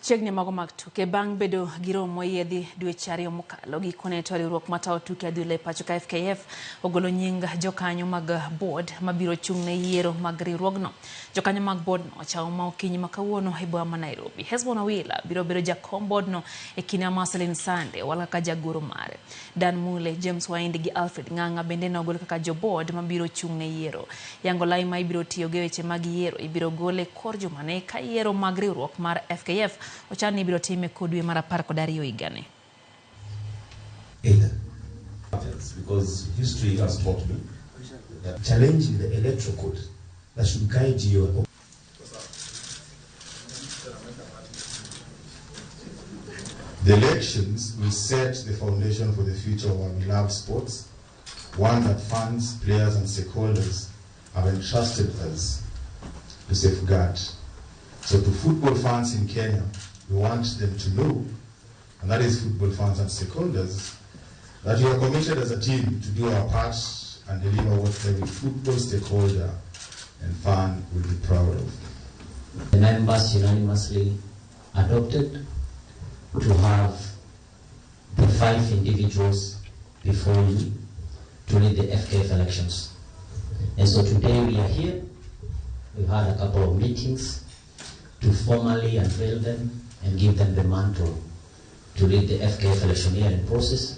Chiegni mago mag tuke bang' bedo gi romo moyiedhi dweche 2 mokalo, gikone to riwruok matayo tuke adhula e pacho ka FKF ogolo nying jokanyo mag board mabiro chung' ne yiero mag riwruogno. Jokanyo mag boardno ochao ma okinyi ma kawuono e boma ma Nairobi. Hesbon Owila biro bedo jakom boardno e kinde ma Marceline Sande owal kaka jagoro mare. Dan Mule, James Waindi gi Alfred Ng'ang'a bende nogol kaka jo board mabiro chung' ne yiero. Yango lai ma ibiro tiyogo e weche mag yiero ibiro gol e kor jumani ka yiero mag riwruok mar FKF ochan ni ibiro tim e kor dwe mar 12 higani. Because history has taught me that challenging the electoral code that should guide your The elections will set the foundation for the future of our beloved sports, one that fans, players and stakeholders have entrusted us to safeguard. So to football fans in Kenya, we want them to know, and that is football fans and stakeholders, that we are committed as a team to do our part and deliver what every football stakeholder and fan will be proud of. The members unanimously adopted to have the 5 individuals before you to lead the FKF elections. And so today we are here. We've had a couple of meetings to formally unveil them and give them the mantle to lead the FKF electioneering process.